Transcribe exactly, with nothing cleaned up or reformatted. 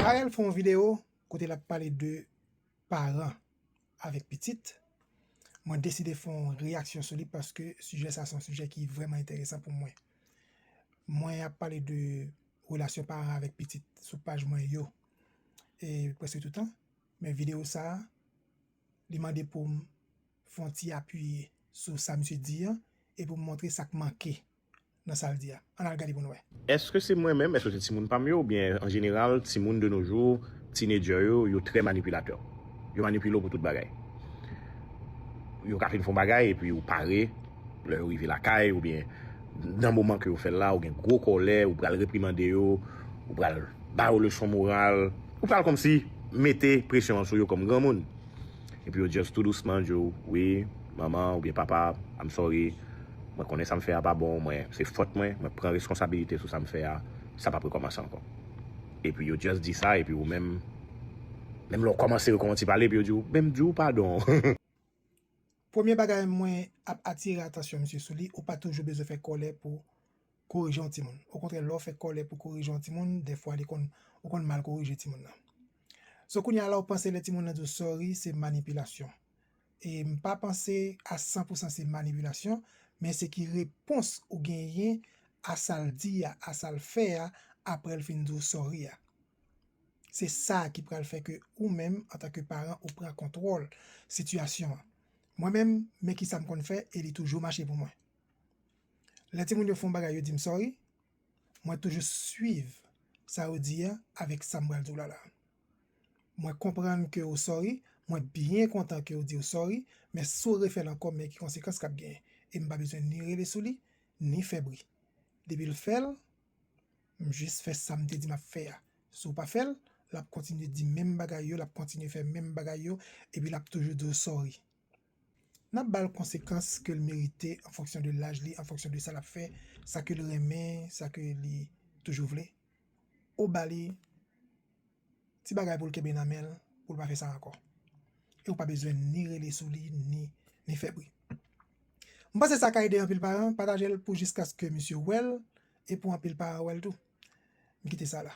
Arel fè yon videyo kote l ap pale de paran avèk pitit. Mwen deside fè yon reyaksyon sou li paske sijè sa se yon sijè ki vrèman enteresan pou mwen. Mwen ap pale de relasyon paran avèk pitit sou paj mwen yo e prèske toutan. Men videyo sa a, li mande pou m fè yon ti apiye sou sa misye di an e pou m montre sa k manke nan sa l di a. Ann al gade pou n wè. Èske se mwen menm? Èske se timoun pa m yo? Oubyen, an jeneral, timoun de nos jours, teenager yo, yo trè manipilatè. Yo manipile w pou tout bagay. Yo ka fin fè yon bagay epi ou pare, lè yo rive lakay, oubyen nan moman ke yo fè l la, ou gen gwo kòlè, ou pral reprimande yo, ou pral ba yo leson moral, ou pral kòmsi mete presyon an sou yo kòm granmoun. Epi yo just tou dousman di w, "Wi, manman oubyen papa, I'm sorry. Mwen konnen sa m fè a pa bon, mwen, se fòt mwen, mwen pran reskonsablite sou sa m fè a, sa p ap rekòmanse ankò." Epi yo just di sa, epi ou menm, menm lè w kòmanse rekonmanse pale, epi yo di w, "Menm di w padon." Premye bagay mwen ap atire atansyon misye sou li, ou pa toujou bezwen fè kòlè pou korije yon timoun. Okontrè, lè w fè kòlè pou korije yon timoun, dèfwa li konn, ou konn mal korije timoun nan. So kounye a la w panse lè timoun nan di w sorry, se manipilasyon. E m pa panse a san pou san se manipilasyon, men se ki repons ou genyen a sa l di a, a sa l fè a, apre l fin di w sorry a. Se sa ki pral fè ke ou menm, antanke paran, ou pran kontwòl sitiyasyon an. Mwen menm, men ki sa m konn fè e li toujou mache pou mwen. Lè timoun yo fè yon bagay, yo di m sorry, mwen toujou swiv sa yo di a avèk sa m pral di w la la. Mwen konprann ke w sorry, mwen byen kontan ke w di w sorry, men si w refè l ankò, men ki konsekans k ap genyen. E m pa bezwen ni rele sou li, ni fè bri. Depi l fè l, m jis fè sa m te di m ap fè a. Si w pa fè l, l ap kontinye di menm bagay yo, l ap kontinye fè menm bagay yo, epi l ap toujou di w sorry. N ap ba l konsekans ke l merite an fonksyon de laj li, an fonksyon de sa l ap fè, sa ke l renmen, sa ke li toujou vle. Ou ba li ti bagay pou l kenbe nan men l, pou l pa fè sa ankò. E ou pa bezwen ni rele sou li, ni, ni fè bri. M panse sa ka ede anpil paran, pataje l pou jiskaske misye wè l, e pou anpil paran wè l tou. M kite sa la.